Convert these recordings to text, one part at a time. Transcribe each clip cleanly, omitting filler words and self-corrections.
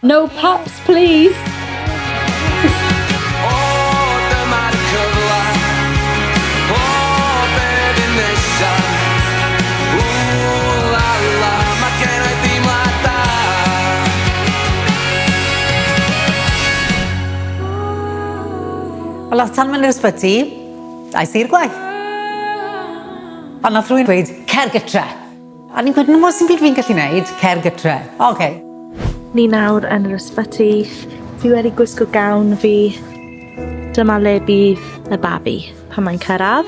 No paps please! O, dyma'r cyfle. O, be fydd nesa? Ww, la la, mae gen i deimlad da. Wel, ath Tanwen i'r ysbyty, aeth i'r gwaith. A nath rhywun dweud, cer gytre. A ni'n gweud, no, sy'n byd fi'n gallu neud, cer gytre. Oce. Okay. Ni nawr yn yr ysbyty. Fi wedi gwisgo gown fi. Dyma le bydd y babi pan mae'n cyrraedd.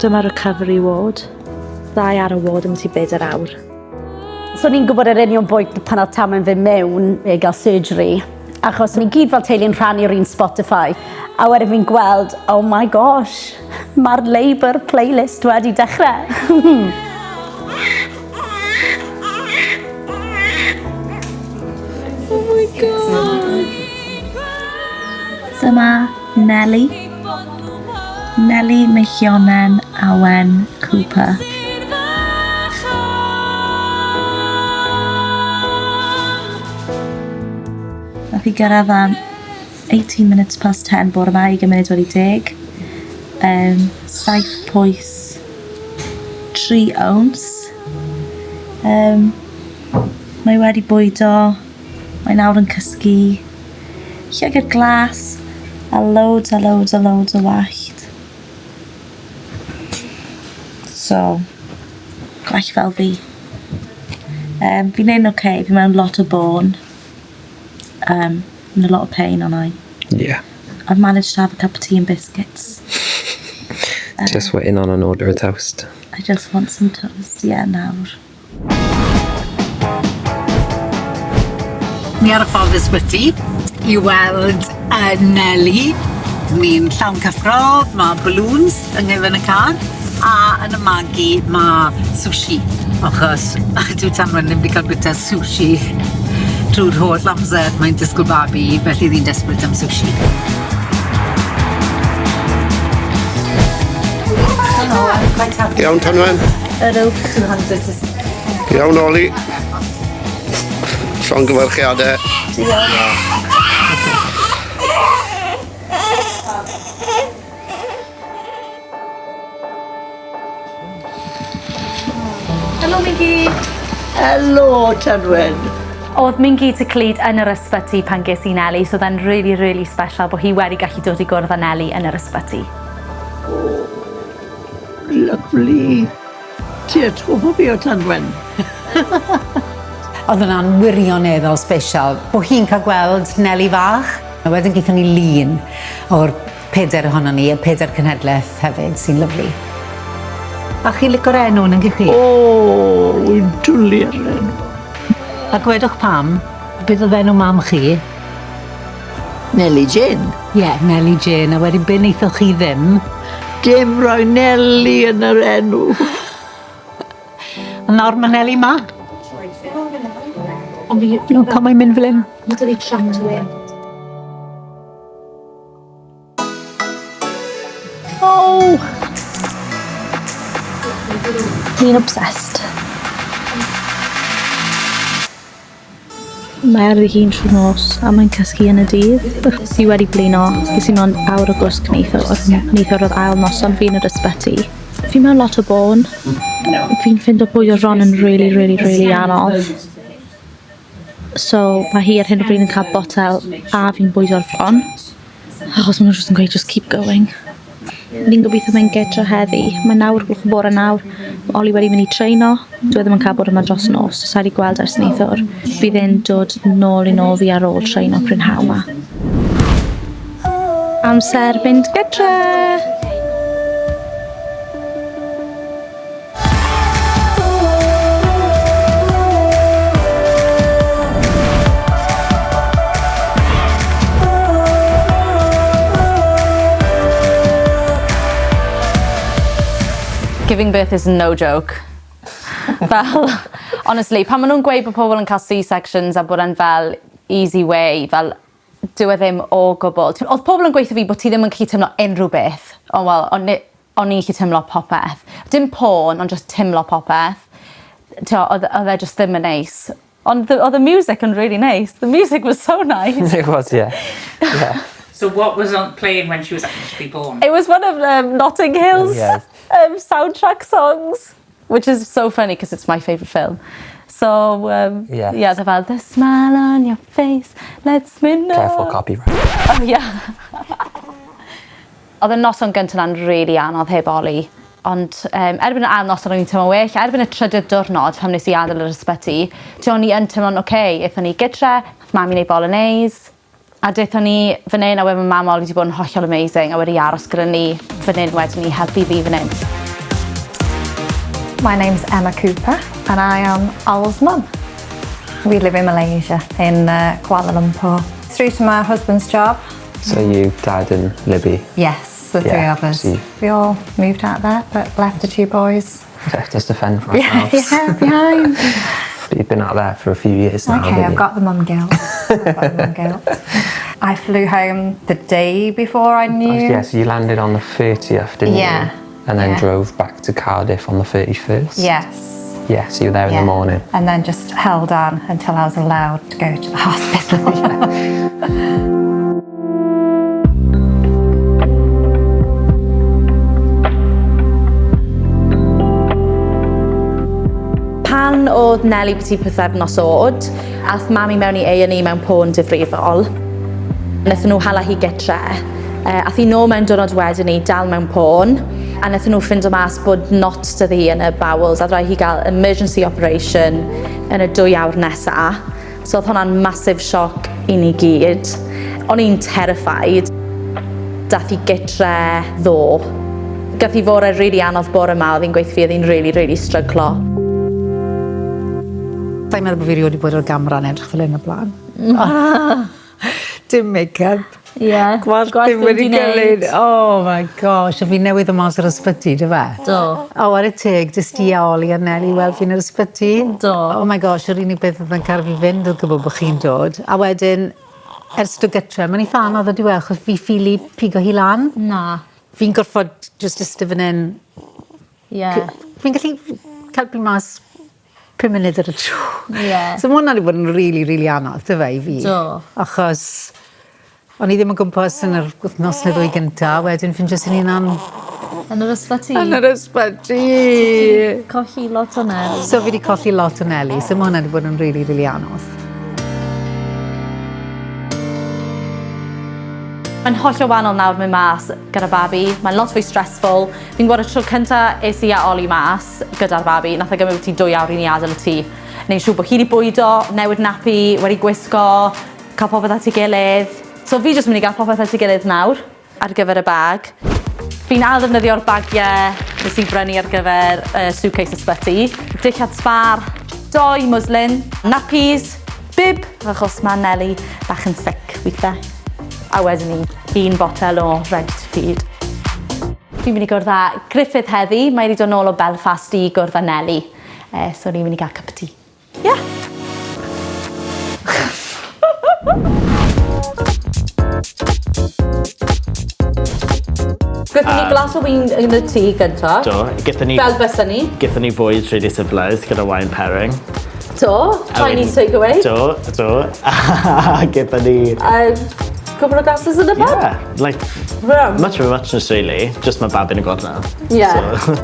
Dyma recovery ward. Ddau ar y ward am ti bedair awr. So ni'n gwybod yr union bwynt pan oedd Tam yn fynd mewn i gael surgery, achos ni gyd fel teulu'n rhannu'r un Spotify. A wedyn fi'n gweld, oh my gosh, mae'r Labour playlist wedi dechrau. Oh my god! Dyma Nelly. Nelly Meillionen Awen Cooper. Nath hi gyrraedd am 18 minutes past 10 bore 'ma, ugain munud wedi deg. Um, 7 pwys, 3 ounce. Um, mae wedi bwydo, mae nawr yn cysgu. Llygad glas, a loads a loads a loads o wallt. So, gwell fel fi. Um, fi'n neud yn oce, okay. fi mewn lot o bôn. In a lot of pain, aren't I? Yeah. I've managed to have a cup of tea and biscuits. Just waiting on an order of toast. I just want some toast, yeah, nawr. Ni ar y ffordd ysbyty i weld yy Neli. Ni'n llawn cyffro, ma' balloons yng ngefn y car a yn y magu ma' sushi achos dyw Tanwen ddim 'di ca'l bita sushi trw'r holl amser mae'n disgwl babi felly o'dd 'i'n desperate am sushi. Helo, I'm quite happy. Iawn Tanwen? Ydw. Iawn Oli? Llongyfarchiadau. Diolch. Helo Mingi! Helo Tanwen! Oedd Mingi to Clyd yn yr ysbyty pan ges i Nelly, so oedd e'n really, really special bod hi wedi gallu dod i gwrdd â Nelly yn yr ysbyty. Oh, lovely. Ti atgoffa fi o Tanwen. Oedd hwnna'n wirioneddol special bo' hi'n cael gweld Neli fach. A wedyn gaethon ni lun o'r peder ohonon ni, y peder cenhedlaeth hefyd, sy'n lyfli. A chi'n lico'r enw nag 'ych chi? O, wi'n dwli ar yr enw. A gwedwch pam, beth oedd enw mam chi? Nelly Jane. Ie, yeah, Nelly Jane, a wedyn be wnaethoch chi ddim? Dim rhoi Nelly yn yr enw. A nawr mae Nelly ma. No, pan mae'n mynd fel hyn. Oh! Fi'n obsessed. Mae ar ei hun trwy'r nos a mae'n cysgu yn y dydd. Fi wedi blino, ges i mond awr o gwsg neithiwr. Neithiwr oedd ail noson fi yn yr ysbyty. Fi mewn lot o bôn. Fi'n ffindo bwydo Ron yn really, really, really anodd. So mae hi ar hyn o bryd yn cael botel a fi'n bwydo'r fron. Achos maen nhw jyst yn gweud just keep going. Ni'n gobeithio mae'n gedro heddi. Mae nawr gloch y bore nawr. Mae Oli wedi mynd i treino. Dwi e ddim yn cael bod yma dros nos. So sa'i wedi gweld ers neithiwr. Bydd e'n dod nôl i nôl fi ar ôl treino prynhawn 'ma. Amser mynd gytre! Giving birth is no joke. Fel, honestly, pan ma' nw'n gweud bod pobl yn cael C-sections a bod e'n fel easy way, fel dyw e ddim o gwbl. O'dd pobl yn gweutho fi bo' ti ddim yn gallu teimlo unrhyw beth. O wel o'n i o'n i'n gallu timlo popeth. Dim poen ond jyst timlo popeth. T'o' odd odd e jyst ddim yn neis. Ond the, oedd y music yn really nice. The music was so nice. It was, yeah. Yeah. So what was on playing when she was actually born? It was one of Notting Hill's soundtrack songs, which is so funny because it's my favourite film. So, yeah, the fel, the smile on your face lets me know. Careful copyright. Oh, yeah. Oedd y noson gyntaf na'n really anodd heb Oli. Ond erbyn yr ail noson o'n i'n teimlo'n well. Erbyn y trydydd diwrnod pan nes i adael yr ysbyty, ti o'n i yn teimlo'n oce. Okay. Aethon ni gytre, nath mam i wneud bolognese, a daethon ni fan hyn a wedyn ma' mam Oli wedi bod yn hollol amazing a wedi aros gyda ni fan hyn wedyn i helpu fi fan hyn. My name's Emma Cooper and I am Ol's mum. We live in Malaysia, in Kuala Lumpur. Through to my husband's job. So you, Dad and Libby? Yes, the three of us. So We all moved out there, but left the two boys. Left us to fend for ourselves. Yeah, behind. But you've been out there for a few years now, Okay, haven't I've you? got the mum guilt. I've got the mum guilt. I flew home the day before I knew. Oh, yeah, so you landed on the 30th, didn't Yeah. you? And then Yeah. drove back to Cardiff on the 31st? Yes. Yeah, so you were there in Yeah. the morning. And then just held on until I was allowed to go to the hospital. Pan oedd Nelly byti pythefnos oed, ath mam i mewn i A&E mewn poen difrifol. Nethon nhw hala hi gytre. Ath hi nôl mewn diwrnod wedyn ni, dal mewn poen, a nethon nhw ffindo mas bod knot 'da hi yn y bowels, a rhaid hi gael emergency operation yn y 2 awr nesa. So oedd hwnna'n massive shock i ni gyd. O'n i'n terrified. Dath hi gytre ddo. Gath hi fore really anodd bore yma, oedd hi'n gweithio fi, oedd hi'n really, really stryglo. Sa'n meddwl bod fi erioed wedi bod ar gamera yn edrych fel hyn o blaen. Dim make-up. Gwallt ddim wedi cael. Oh my gosh, a fi newydd o mas o'r ysbyty, dy fe? Do. O, whare teg, jyst ti a Oli a Nelly weld fi yn yr ysbyty. Do. Oh my gosh, yr unig beth oedd yn cael fi fynd oedd gwybod bod chi'n dod. A wedyn, ers dod gytre, mae'n eitha anodd ydyw e, achos fi ffili pigo hi lan. Na. Fi'n gorfod just iste fan hyn. Fi'n gallu cael fi mas 5 munud ar y tro. So mae hwnna wedi bod yn really, really anodd, dy fe, i fi. Do. Achos o'n i ddim yn gwmpas yn yr wythnos neu ddwy gynta, wedyn ffindies i'n hunan Yn yr ysbyty. Yn yr ysbyty. Colli lot o Nelly. So fi wedi colli lot o Nelly, so mae hwnna wedi bod yn really, really anodd. Mae'n hollol wahanol nawr mynd mas gyda babi. Mae'n lot fwy stressful. Fi'n gwybod y tro cynta es i a Oli mas gyda'r babi, nath e gymryd ti 2 awr i ni adael y tŷ. Neu'n siŵr bod hi wedi bwydo, newid nappy, wedi gwisgo, cael popeth at ei gilydd. So fi jyst mynd i gael popeth at ei gilydd nawr ar gyfer y bag. Fi'n ail ddefnyddio'r bagiau nes i brynu ar gyfer suitcase ysbyty. Dillad sbar, doi muslin, nappies, bib, achos mae Nelly bach yn sick weithiau. A wedyn ni, un botel o ready to feed. Fi'n mynd i gwrdd â Griffith heddi. Mae wedi dod nôl o Belfast i gwrdd â Nelly. So ni'n mynd i gael cup of tea. Yeah. Gaethon ni glas o win yn y tŷ gynta. Do, gaethon ni... Fel bysa ni. Gaethon ni fwyd really civilised gyda wine pairing. Do, Chinese takeaway. Do, do. A gaethon ni... Couple of glasses in the pub. Yeah, like, Yeah. much of a muchness really. Just mae babi'n y god nawr. So.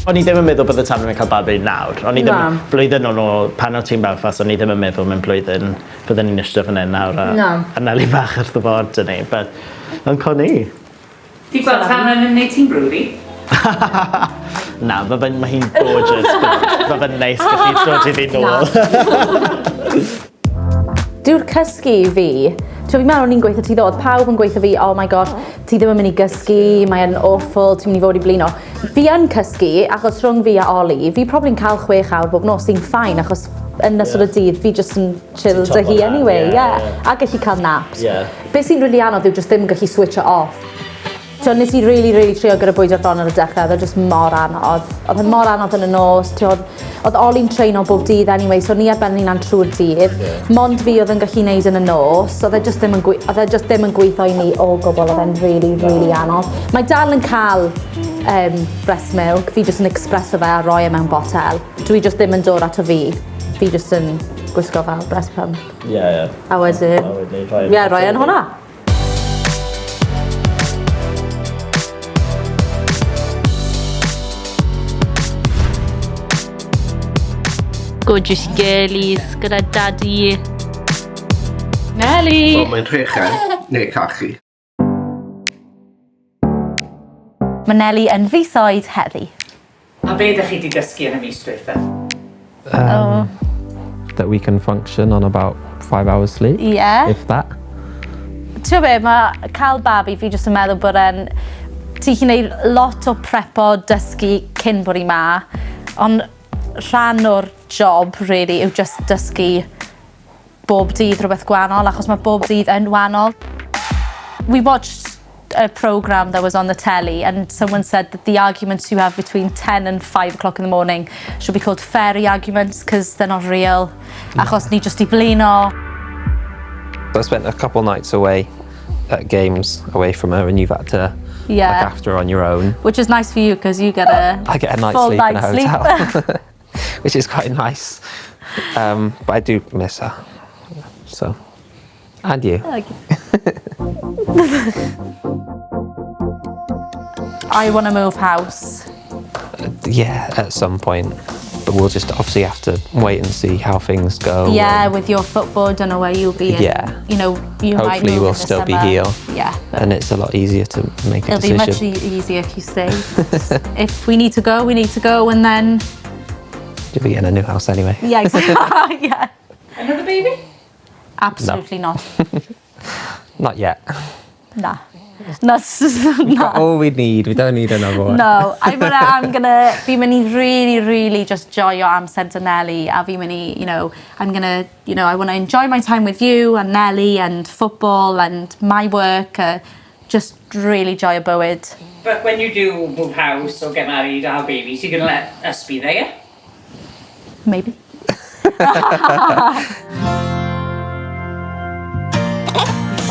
O'n i ddim yn meddwl bydd y Tamryn yn cael babi nawr. O'n i ddim, Na. blwyddyn o'n ôl, pan o ti'n Belfast, o'n i ddim yn meddwl mewn blwyddyn fydden ni'n eistedd fan hyn nawr a, Na. a Nelly bach wrth y bod dyn ni. But, yn con ni. Ti'n gweld Tamryn yn neud ti'n broody? Na, mae hi'n gorgeous. Mae fe'n neis gallu dod i fi nôl. Dyw'r cysgu i fi, ti'n fi'n meddwl o'n i'n gweithio ti ddod, pawb yn gweithio fi, oh my gosh, ti ddim yn mynd i gysgu, mae'n awful, ti'n mynd i fod i blino. Fi yn cysgu, achos rhwng fi a Oli, fi probably'n cael 6 awr bob nos, sy'n fine, achos yn ystod y dydd, fi just yn chill Ti'n dy hi topo lan, anyway, yeah. yeah. A gallu cael naps. Be sy'n really anodd yw just ddim yn gallu switch it off. So nes i really, really trio gyda bwyd o'r bron ar y dechrau, oedd e just mor anodd. Oedd e mor anodd yn y nos, ti'n oedd Oli'n treino bob dydd anyway, so ni ar ben ni'n trwy'r dydd. Mond fi oedd yn gallu neud yn y nos, oedd e just ddim yn gweithio i ni o gwbl, oedd e'n really, really anodd. Mae dal yn cael breast milk, fi just yn expresso fe a roi e mewn botel. Dwi just ddim yn dod ato fi. Fi just yn gwisgo fel breast pump. Ie, ie. A wedyn... A wedyn rhoi... Ie, rhoi yn hwnna. Gorgeous girlies gyda daddy. Nelly! So mae'n rhechau neu cachu. Mae Nelly yn fisoedd heddi. A be ydych chi wedi dysgu yn y mis dwytha? Oh. That we can function on about 5 hours sleep. Yeah. If that. Ti'n be, mae cael babi fi jyst yn meddwl bod e'n... Ti'n gallu gwneud lot o prepo dysgu cyn bod i ma, ond rhan o'r job, really, yw just dysgu bob dydd rhywbeth gwahanol, achos mae bob dydd yn wahanol. We watched a programme that was on the telly and someone said that the arguments you have between 10 and 5 o'clock in the morning should be called fairy arguments because they're not real. Achos ni just i blino. I spent a couple nights away at games away from her, and you've had to look after her on your own. Which is nice for you because you get a I get a night's full sleep in a night's sleep. hotel, which is quite nice. But I do miss her. So, and you. I want to move house. Yeah, at some point. But we'll just obviously have to wait and see how things go. Yeah, with your football, don't know where you'll be. And, you might Hopefully move we'll in the still be summer. here. Yeah. But And it's a lot easier to make a it'll be much decision. easier if you stay. If we need to go, we need to go, and then You'll be getting a new house anyway. Yeah, exactly. Yeah. Another baby? Absolutely not. Not yet. Nah. That's We've got nah. all we need. We don't need another one. No, I'm gonna, fi'n mynd i really, really just joio amser 'da Nelly, a fi'n mynd i, I'm gonna, I want to enjoy my time with you and Nelly and football and my work, just really joio bywyd. But when you do move house or get married or have babies, you're going to let us be there, yeah? Maybe.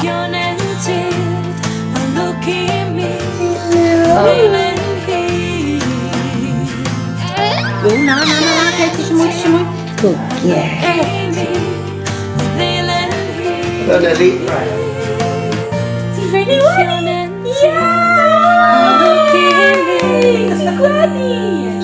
Ionen tyrd a lwc i mi Ddilyn hi. O, na, na, na, na, ti eisiau mwy, ti eisiau mwy? Good, yeah. I mi Ddilyn hi. Hello, Nelly. Ti'n really gwenu? Yeah! Lwc i mi. Gwenu!